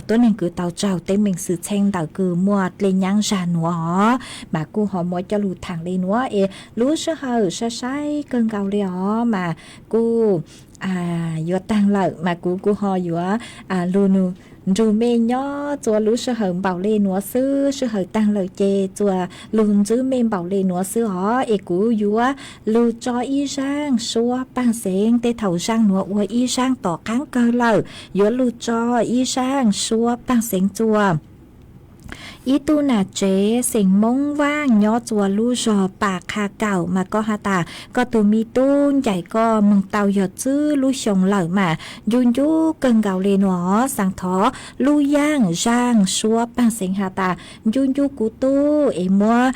tuab neeg kws tau raug teeb meem xwm txheej ntawm kws muaj dlej nyaab zag nuav os. Mas kuj ho muab coj lug thaam le nuav es lub sij hawm sai sai kawg nkaus le os mas kuj yuav taag lawm mas kuv kuj ho yuav lug nrug mej nyob txua lub sij hawm npaum le nuav xwb. Sij hawm taag lawm ces txua lug ntsib mej npaum le nuav xwb os. Es kuv yuav lug tso ib zaaj suab paaj xeev, tej thaum zaaj nuav ua ib zaaj tom qaab kawg lawm, yuav lug tso ib zaaj suab paaj xeev txua ib tug nam tsev xeem Moob Vaaj nyob txua lub zog Pas Qha Kaum mas koj has tas koj tug me tub ncaim koj moog tau yog tswb lub xyoo lawm mas ncu ncu kawg nkaus le nuav. Xaav thov lub yaaj zaaj suab paaj xeev has tas ncu ncu kuv tub es muab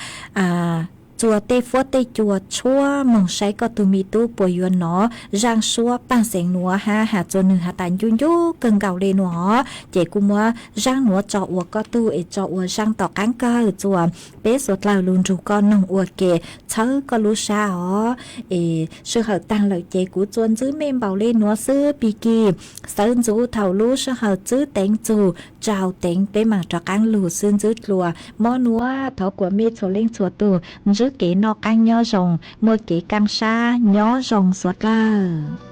txua tej fuab tej cua tshuab moog saib koj tug me tub puas yuav nov zaaj suab paaj xeev nuav hab has txua nwg has tas ncu ncu kawg nkaus le nuav, ces kuv muab zaaj nuav tso ua koj tug es tso ua zaaj tom qaab kawg txua peb suav dlawg lug nrug koj noog ua ke txhawb koj lub sab os. Es sij hawm taag lawm ces kuv txua ntsib mej npaum le nuav xwb. Pig kig xawv ntxuv thaum lub sij hawm txwb teev txug tsau teev peb maam rov qaab lug xwb ntsib dlua. Mob nuav thov kuas mej txhua leej txhua tug ntsib kev noj qaab nyob zoo, muaj kev kaaj sab nyob zoo suav dlawg.